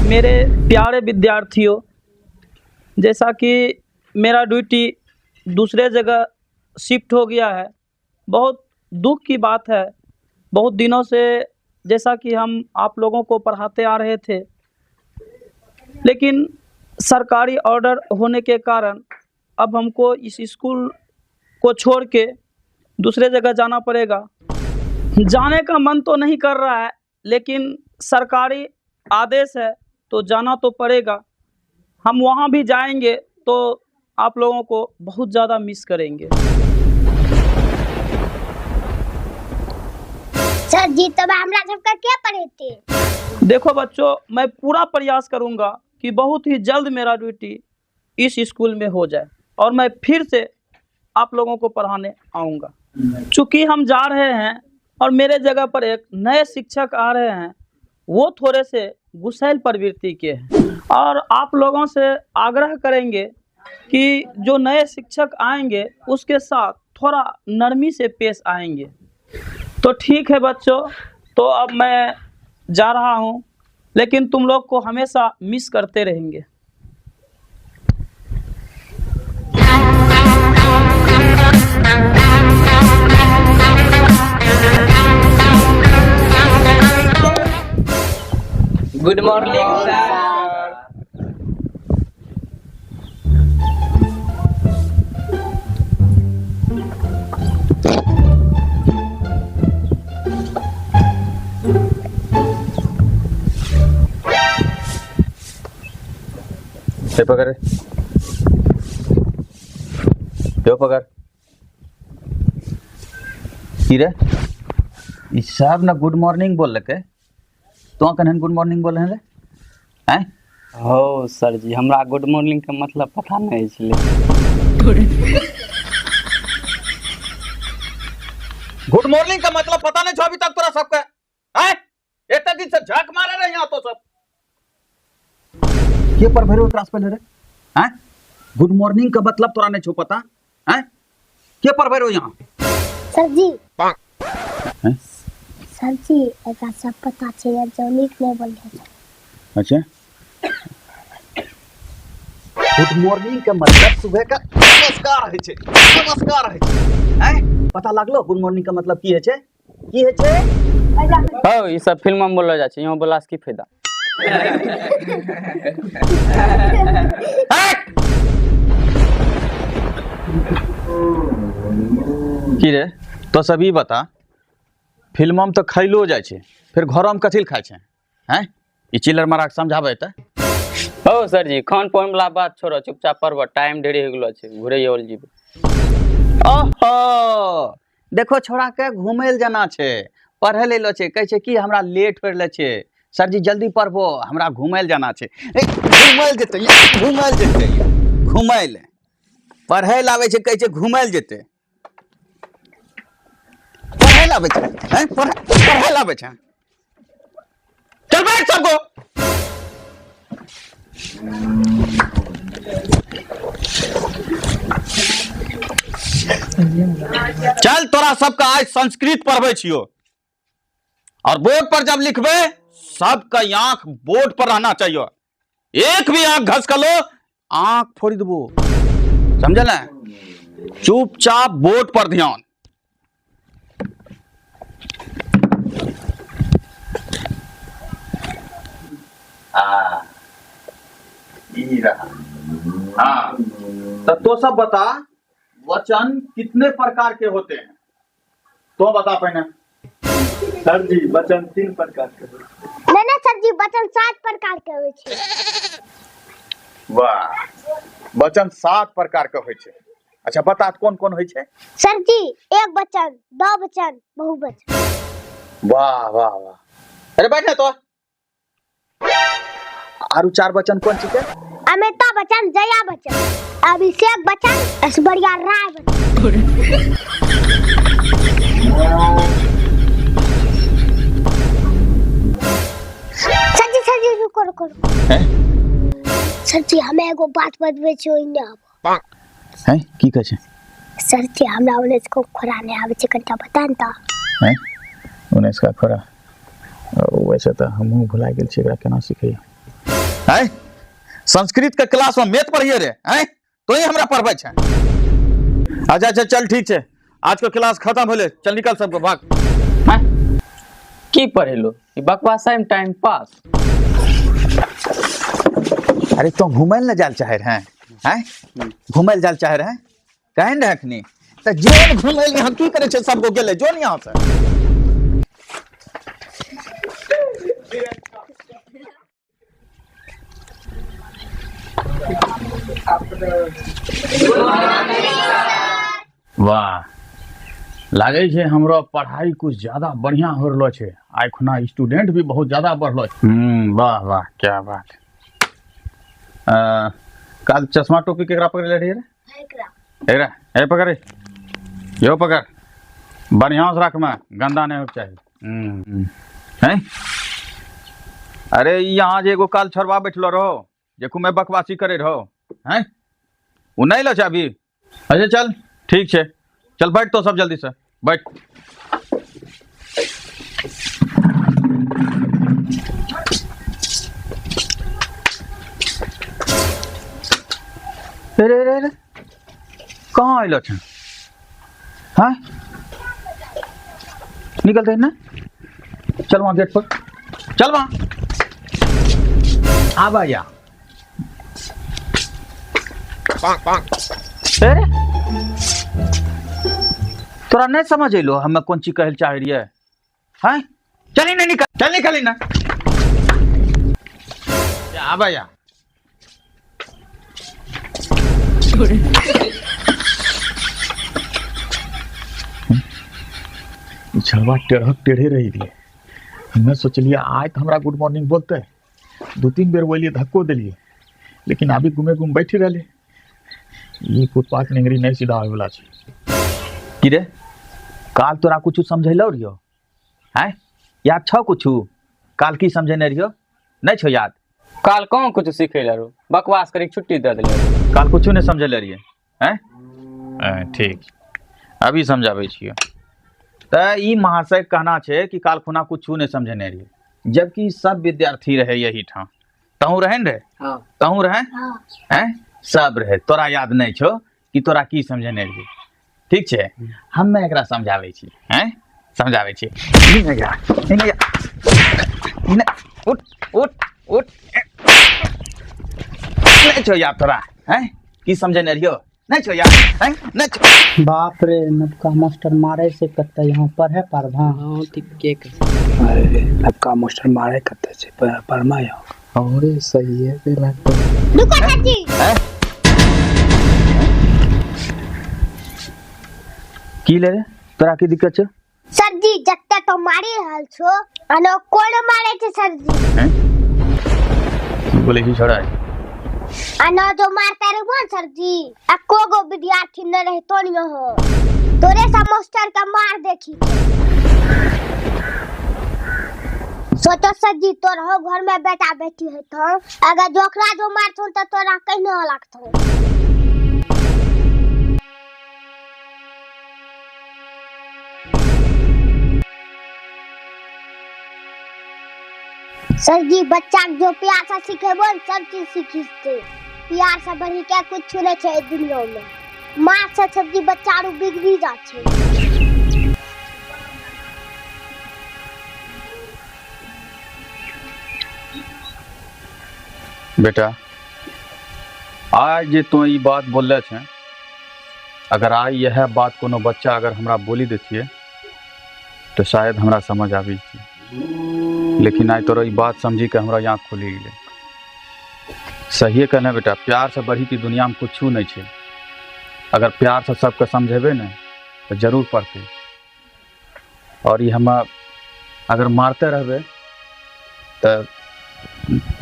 मेरे प्यारे विद्यार्थियों, जैसा कि मेरा ड्यूटी दूसरे जगह शिफ्ट हो गया है, बहुत दुख की बात है। बहुत दिनों से जैसा कि हम आप लोगों को पढ़ाते आ रहे थे, लेकिन सरकारी ऑर्डर होने के कारण अब हमको इस स्कूल को छोड़ के दूसरे जगह जाना पड़ेगा। जाने का मन तो नहीं कर रहा है, लेकिन सरकारी आदेश है तो जाना तो पड़ेगा। हम वहाँ भी जाएंगे तो आप लोगों को बहुत ज़्यादा मिस करेंगे। सर जी, तब हमरा सबके के पढ़ेते? देखो बच्चों, मैं पूरा प्रयास करूंगा कि बहुत ही जल्द मेरा ड्यूटी इस स्कूल में हो जाए और मैं फिर से आप लोगों को पढ़ाने आऊँगा। चूँकि हम जा रहे हैं और मेरे जगह पर एक नए शिक्षक आ रहे हैं, वो थोड़े से गुस्सैल प्रवृत्ति के हैं और आप लोगों से आग्रह करेंगे कि जो नए शिक्षक आएंगे उसके साथ थोड़ा नरमी से पेश आएंगे। तो ठीक है बच्चों, तो अब मैं जा रहा हूँ, लेकिन तुम लोग को हमेशा मिस करते रहेंगे। Good morning sir. हे पकड़, यो पकड़। की रे, ई सब ना गुड मॉर्निंग बोल लके, तो कन्हन गुड मॉर्निंग बोल रहे हैं? हो सर जी, हमरा गुड मॉर्निंग के मतलब पता नहीं छलै। गुड मॉर्निंग का मतलब पता नहीं छो अभी तक तोरा सबके? हैं, एते दिन से झक मारे रहे यहाँ तो सब के पर भरे क्लास पहले रे? हैं, गुड मॉर्निंग का मतलब तोरा नहीं छो पता? हैं, के पर भरे यहाँ? सर जी। हैं? सर जी, एकरा सब पता छै, यार जौनिक नहीं बोल रहे। अच्छा, गुड मॉर्निंग के मतलब सुबह का नमस्कार है छे, नमस्कार है छे। हैं, पता लागलो गुड मॉर्निंग का मतलब की है छे, की है छे? हो, ई सब फिल्म में बोलल जाइ छै, यहाँ बोलला से की फायदा? की रे, तो सब ई बता, फिल्म में तो खैलो जाइ छै, फिर घरों में कथी खाइ छै? हैं, ई चिल्लर मारा के समझाबै तऽ। हो सर जी, खान पान वाला बात छोड़ो, चुपचाप पढ़बो, टाइम ढेरी हो गेलो छै, घुरे आवल जीबो। ओहो, देखो छोड़ा के घूमे लए जाना छै, पढ़े ले लो छै, कहै छै कि हमरा लेट हो रहल छै सर जी, जल्दी पढ़बो, हमरा घूमे लए जाना छै। ए, घूमे लए जेतै, घूमे लए जेतै, घूमे लए पढ़े लए आबै छै, कहै छै घूमे लए जेतै, पढ़े लए आबै छै, हैं, पढ़े लए आबै छै। चल बैठ सबको। चल तोरा सबका आज संस्कृत पढ़बै छियो और बोर्ड पर जब लिखबे सबका आंख बोर्ड पर रहना चाहिए, एक भी आंख घस कर लो आंख फोड़ देबो, समझल है? चुपचाप बोर्ड पर ध्यान। हाँ, ई रहा। हाँ, तो सब बता वचन कितने प्रकार के होते हैं, तो बता पहले। सर जी, वचन 3 प्रकार के होते हैं। नहीं नहीं सर जी, वचन 7 प्रकार के होइ छै। वाह, वचन 7 प्रकार के होइ छै। अच्छा बता कोन कोन होइ छै? सर जी, एक वचन, 2 वचन, बहुवचन। वाह वाह वाह, अरे बैठ ना तो। आरू 4 वचन कोन छिकै? अमिताभ बच्चन, जया बच्चन, अभिषेक बच्चन, ऐश्वर्या राय बच्चन। सर जी, सर जी, रुको रुको रुको। हैं? सर जी, हमें एगो बात बतबै छी, ओहिने आबो। हैं, की कहै छै? सर जी, हमरा 19 को खोरा नहि आबै छै, कनिटा बता ने तऽ। हैं, 19 का खोरा? वैसे तऽ हमहूँ भुला गेल छी, एकरा केना सिखैया। हैं संस्कृत के क्लास में मैथ पढ़िए रे हैं तो ही हमरा पढ़बै छै। अच्छा अच्छा चल ठीक छै, आज के क्लास खत्म होले, चल निकल सबको भाग। हैं की पढ़ेलो ई बकवास में टाइम पास। अरे तो घूमै ल जाल चाहे रहे हैं, घूमै ल जाल चाहे रहे कहन रहे अखनी त जोन घूमै ल यहाँ की करे छै सबको गेले जोन यहाँ से। वाह लागै छै हमरो पढ़ाई कुछ ज्यादा बढ़िया हो रहलो छै, आइ खुना स्टूडेंट भी बहुत ज्यादा बढ़लो छै। वाह वाह क्या बात। काल चश्मा टोपी केकरा पकड़ले रहियै रे? एकरा ए पकड़े, यो पकड़, बढ़िया से रखमे, गंदा नहीं होके चाही। हैं अरे यहाँ जे एगो काल छोड़बा बैठलो रहो जे कुमे बकवासी करे रहो, हैं उ नहीं लो अभी। अच्छा चल ठीक छै, चल बैठ तो सब जल्दी से बैठ। अरे अरे अरे कहाँ आइलो छ? हाँ निकलते ना, चल वहाँ गेट पर चल वहाँ आ भैया। अरे तोरा नहीं समझ अलो हमें कौन चीज कहल चाह रहियै? हैं चली ना निकल, चल निकली ना आ भैया। छलवा टेढ़क टेढ़े रही गेलै। हमे सोचलिए आइ तऽ हमरा गुड मॉर्निंग बोलते, 2-3 बेर बोलिए धक्को देलिए, लेकिन अभी घूमे घूम बैठी रहले। ई फुटपाथ नेंगरी नहीं सीधा होय वाला छै। की रे काल तोरा कुछ समझैलो रहियो? हैं याद छौ कुछ? काल की समझेने रहियो? नहीं छौ याद? काल कौन कुछ सिखैले रहो, बकवास करी छुट्टी दे देले। काल कुछ नहीं समझेले रहिए? हैं ठीक अभी समझाबै छियै। तऽ ई महाशय कहना छै कि काल खुना कुछ नहीं समझेने रहिए, जबकि सब विद्यार्थी रहे यही ठाम। तहूँ रहे ने रे? हाँ। तहूँ रहे? हाँ। हैं सब रहे, तोरा याद नहीं छौ कि तोरा की समझेने रहिए? ठीक छै हमे एकरा समझाबै छी, हैं समझाबै छी। उठ उठ उठ, नहीं छौ याद तोरा? हैं की समझेने रहियो? नहीं छौ याद? हैं नहीं छौ? बाप रे नबका मास्टर मारे से कत्ते यहाँ पढ़े पारबा? हाँ ठीक के अरे नबका मास्टर मारे कत्ते छै पढ़मा यहाँ। अरे सही है बेला। रुको सर जी। की ले रे तोरा की दिक्कत छौ? सर जी जत्ते तो मारी रहल छो अनो कोन मारे छै सर जी? हैं की बोले छी छोड़ा? अनो जो मारते रहबो न सर जी एको गो विद्यार्थी न रहे तो नहीं हो, तोरे सा मास्टर का मार देखी। सोचो सर जी तोर हो घर में बेटा बेटी है तो अगर जोकरा जो मारथुन तो तोरा कहना लगथुन। सर जी बच्चा के जो प्यार से सिखेबो न सब चीज सीखते, प्यार से बढ़ी के कुछ नहीं छै दुनिया में। मार से सर जी बच्चा रू बिगड़ी जा छै। बेटा आज जे तू ई बात बोलले छे, अगर आज यह बात कोनो बच्चा अगर हमरा बोली देतिए तो शायद हमरा समझ आबी जतिए, लेकिन आज तोरा ई बात समझी के हमरा आँख खुली गेलै। सहिए कहने बेटा, प्यार से बढ़ी की दुनिया में कुछ नहीं छै। अगर प्यार से सबके समझेबे ने तो जरूर पढ़ते। और ये हम अगर मारते रहबे तो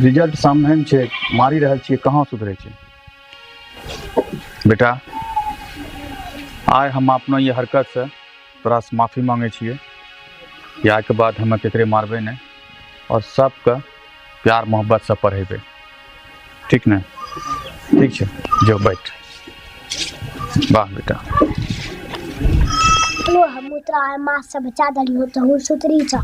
रिजल्ट सामने में छै, मारी रहल छियै कहाँ सुधरे छै। बेटा आइ हम अपनो ये हरकत से तोरा से माफी मांगे छियै कि आइ के बाद हम केकरे मारबे नहीं और सबके प्यार मोहब्बत से पढ़ेबे, ठीक ने? ठीक छै जो बैठ। वाह बेटा लो हम उतरा माँ से बचा दलियो तो सुतरी जा।